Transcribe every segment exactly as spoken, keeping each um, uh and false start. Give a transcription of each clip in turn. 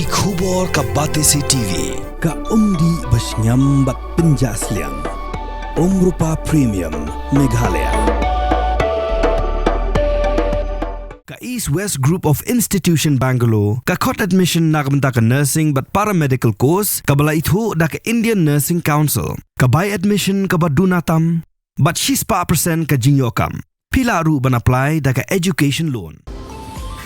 Ki khubor ka Batesi T V, ka umdih ba shngiam bad pynjah sliang. Umrupa Premium, Meghalaya. Ka East West Group of Institution Bangalore, ka khot admission na ka bynta ka nursing bad paramedical course, kaba la ithuh da ka Indian Nursing Council, ka bai admission kaba duna tam, bad shispah percent ka jingïoh kam. Phi lah ruh ban apply da ka education loan.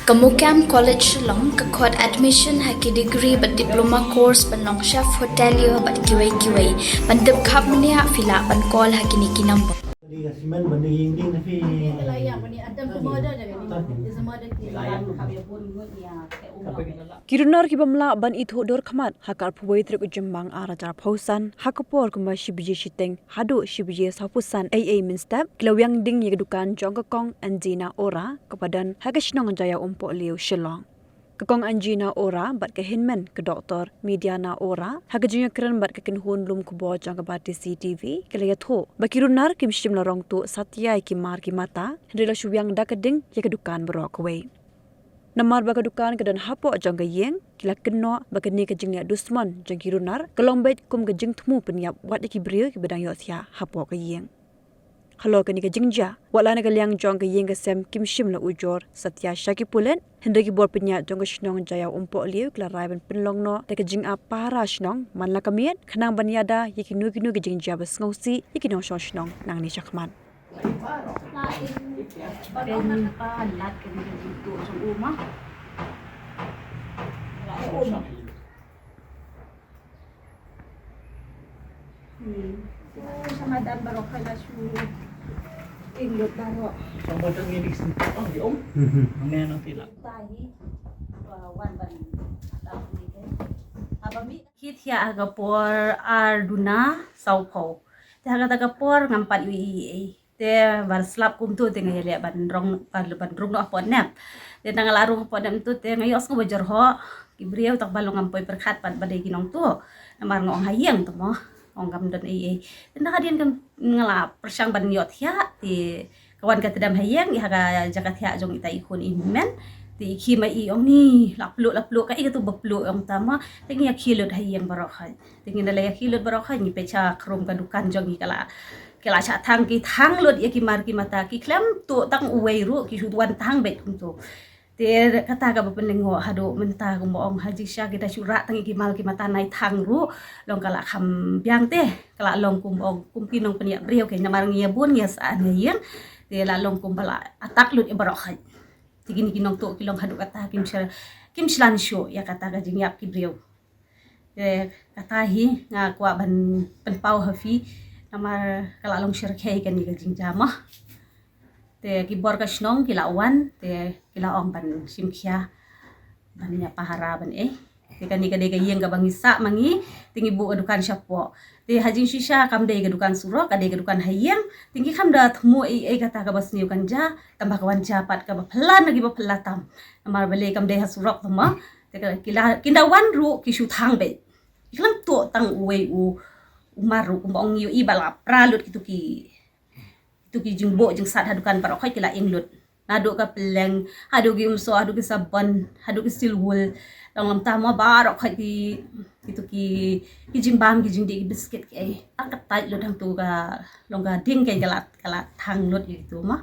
Ka Mukam College Shillong ka khot admission ha ki degree bad diploma course ban long chef hotelier bad kiwei kiwei. Ban tip khapmniah phi lah ban call ha kine ki number. Ki runar ki bym lah ban ithuh dur khmat ha ka arphew wei tarik u Jymmang ar hajar arphew san, ha ka por kumba shi baje shiteng haduh shi baje sawphew san eiei mynstep, ki la wiang ding ïa ka dukan jong ka Kong Anjina Ora, kaba don ha ka shnong Jaiaw Umpohliew, Shillong. Ka Kong Anjina Ora bad ka hynmen ka Doktor Midiana Ora, ha ka jingïakren bad ka kynhun lum khubor jong ka Batesi T V, ki la ïathuh ba ki runar kim shym la rong tuh satia ïa ki mar ki mata, hynrei la shu wiang da ka ding ïa ka dukan baroh kawei. Namar ba ka dukan ka don hapoh jong ka ïing, ki la kynnoh ba kane ka jingleh dusmon jong ki runar ka long beit kum ka jingthmu pynïap wat ïa ki briew kiba dang ïohthiah hapoh ka ïing. Halor kane ka jingjia, wat la na ka liang jong ka ïing ka sem kim shym la ujor satia sha ki pulit, hynrei ki bor pynïaid jong ka shnong Jaiaw Umpohliew ki la rai ban pynlong noh da ka jingap pahara shnong man la ka miet, khnang ban ïada ïa kino kino ki jingjia ba sngewsih ïa ki nongshong shnong nangne shakhmat. Hmm. So, sa madan baroh ka la shu ing lut baroh. Sa madan ngi dik sentap ang di om. Mhm. Ang ne nang tila. Tahi, uh, wan ban. Apa mi? Kit ïa ha ka por ar duna sawphew. Te ha kata ka por ngam pat ïohi ei. Te ban slap kumto te nga ïaleh ban rung, ban, ban rung noh hapoh nep. Te tang nga la rung hapoh nep to te nga ïohsngew ba jyrhoh ki briew, tang ba long ngam poi pyrkhat pat ba dei ki nongtuh. Namar nga ong ha ïing to mo. Ong kam don ei ei. Te na hadien kam nga la pyrshang ban ïohthiah te ka wan ka tdem ha ïing, ïa ha ka jaka thiah jong ita i khun i hynmen. Te i khie ma i ong ni, la pluh, la pluh, kaei kato ba pluh ong ta mo. Te ngi ïa khie lut ha ïing baroh khoit. Te ngi da la ïa khie lut baroh khoit, ngi peit sha khrum ka dukan jong ngi ka la, ka la shah thang, ki thang lut ïa ki mar ki mata, ki khlem tuh tang uwei ruh, ki shu wan thang beit kumto. Te kata kaba pynlyngngoh haduh mynta kumba ong ha jingshisha ki da shu rah tang ïa ki mar ki mata, nai thang ruh long ka la kham biang te, ka la long kumba ong kum ki nongpynïap briew, ka namar ngi ïa bun ngi ïa sah ha ïing. Te la long kumba la attack lut ïa baroh khoit. Te kine ki nongtuh ki long haduh kata kim sha, kim shlan shuh ïa kata ka jingïap ki briew. Te kata hi nga kwah ban pynpaw ha phi, namar ka la long syrkhei kane ka jingjia mo. Te ki bor ka shnong ki la wan, te ki la ong ban shim khia, ban ïa pahara ban ei. Te kane ka dei ka ïing kaba ngi sah ma ngi, te ngi buh ka dukan shapoh. Te ha jingshisha kam dei ka dukan surok, ka dei ka dukan ha ïing, te ngi kham da thmu ei ei kata kaba sniew kan jia, tang ba ka wan jia pat kaba phylla na kiba phylla tam. Namar balei kam dei ha surok to mo. Te ka, ki la, kin da wan ruh ki shu thang beit. Ki khlem tuh tang uwei u, u mar ruh, kumba ong ngi ïohi ba la pra lut kito ki, kito ki jingbuh jingsat ha dukan baroh khoit ki la ing lut. Naduh ka pylleng, haduh ki umsoh, haduh ki sabon, haduh ki silwul. Long lam ta mo baroh khoit ki, kito ki, ki jingbam, ki jingdih, ki biskit, ki ei. Tang ka tait lut hangto ka, long ka ding ka la, ka la thang lut ïa kito mo.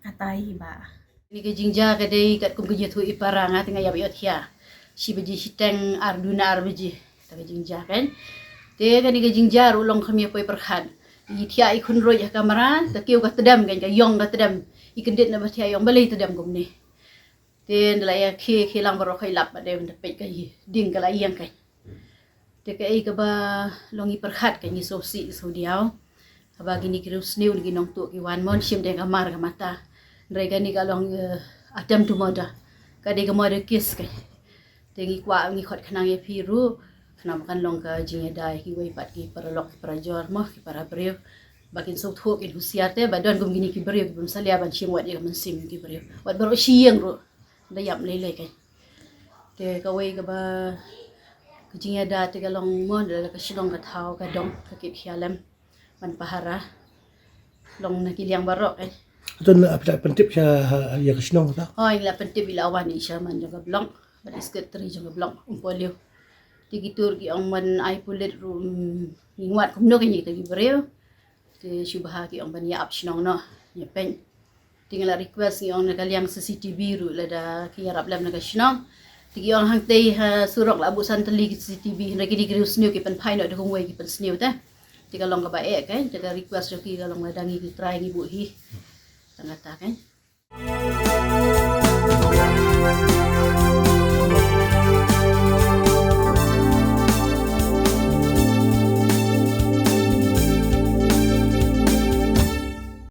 Kata hi ba. Kane ka jingjia ka dei katkum ka jingïathuh i para, nga te nga ïap ïohthiah. Shi baje shiteng, ar duna ar baje. Kata ka jingjia kan. Te kane ka jingjia ruh long kham ïa poi pyrkhat. I thiah i khun ruh ha kamra, ka kiew ka tdem kan, ka ïong ka tdem. I kyndit na ba thiah ïong, balei tdem kumne. Te nda la ïa khie khie lang baroh khoit, lap ba dei ban da peit ka i ding ka la ïeng kan. Te kaei kaba long i pyrkhat ka ngi sngewsih sngewdiaw. Haba kine ki riewsniew ne ki nongtuh ki wan mon shim dei ka mar ka mata. Hynrei kane ka long, eh, attempt to murder. Ka dei ka murder case ka. Te ngi kwah ngi khot khnang ïa phi ruh. Khnang ba kan long ka jingïada ïa kiwei pat ki paralok ki parajor mo ki para briew. Ba kin sngewthuh kin husiar te ba don kum kine ki briew ki bym salia ban shim wat ïa ka mynsiem ki briew. Wat baroh shi ïing ruh. Da ïap lei lei ka. Te kawei kaba ka jingïada te ka long mo da ka shnong ka thaw ka dong ka kit khia lem ban pahara. Long na ki liang baroh ka. Ato na pynta pyntip sha, ha, ïa ka shnong ta? Oh, i la pyntip, i la wan i chairman jong ka block. Bad i secretary jong ka block Umpolio. Te ki tur ki ong ban ai pulit ruh, mm, ngi ngwat kumno kine kita ki briew. Te shu bha ki ong ban ïa ap shnong noh, ïa peit. Te ngi la request, ngi ong na ka liang C C T V ruh lada ki ïarap lem na ka shnong. Te ki ong hangtei ha surok la buh san tylli ki C C T V, hynrei kine ki riewsniew ki pynphai noh da kumwei ki pynsniew te. Te ka long kaba eh, kan, te ka request jong ki ka long lada ngi ki trai ngi buh hi. Tang kata, kan.